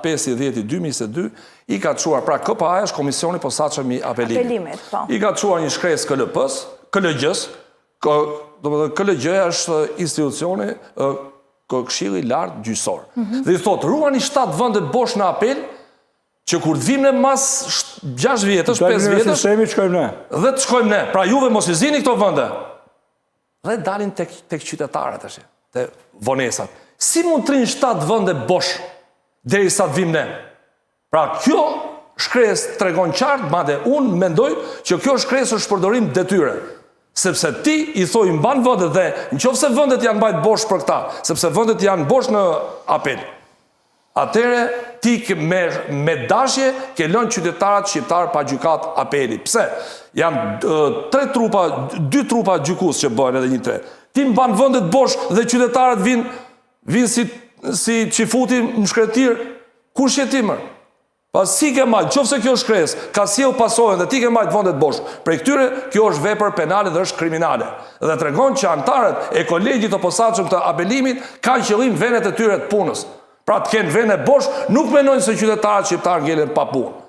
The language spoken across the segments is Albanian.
5.10.2022 i ka çuar, pra KPA është Komisioni i Posaçëm i Apelimit. Apelimit, po. I ka çuar një shkresë KLP-s, KLGJ-s, domethënë KLGJ është institucioni Këshilli i Lartë Gjyqësor. Mhm. Dhe i thotë, ruani 7 vende bosh në apel, që kur të vim ne mas 6 vjetësh, 5 vjetësh, sistemi të shkojmë ne. Dhe të shkojmë ne. Pra juve mos i zini këto vende. Dhe dalin tek tek qytetarët tash, te vonesat. Si mund të rrinë 7 vende bosh derisa të vim ne? Pra kjo shkresë tregon qartë, madje unë mendoj që kjo shkresë është shpërdorim detyre. Sepse ti i thoi mban vendet dhe në qoftë se vendet janë mbajt bosh për këta, sepse vendet janë bosh në apel. Atëherë ti ke me, me dashje ke lënë qytetarët shqiptarë pa gjykatë apeli. Pse? Janë tre trupa, dy trupa gjykues që bëhen edhe një tre. Ti mban vendet bosh dhe qytetarët vijnë vijnë si si çifuti në shkretëtirë. Kush je ti mër? Pa si ke mbajt, qoftë se kjo shkresë ka sjell pasojën dhe ti ke mbajt vendet bosh. Prej këtyre, kjo është vepër penale dhe është kriminale. Dhe tregon që anëtarët e kolegjit të posaçëm të apelimit kanë qëllim vendet e tyre të punës. Pra të kenë vende bosh, nuk mendojnë se qytetarët shqiptarë ngelen pa punë.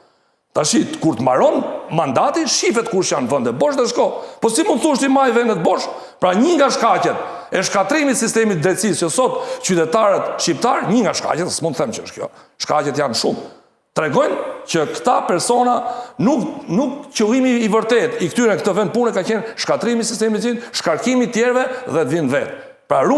Tashi, kur të mbaron mandati, shifet kush janë vende bosh dhe shko. Po si mund thush ti maj vendet bosh? Pra një nga shkaqet e shkatërrimit sistemit të drejtësisë që sot qytetarët shqiptarë, një nga shkaqet, s'mund të them që është kjo, Shkaqet janë shumë. Tregojnë që këta persona nuk nuk qëllimi i vërtetë i këtyre në këtë vend pune ka qenë shkatërrimi i sistemit të shkarkimi i tjerëve dhe të vinë vetë. Pra.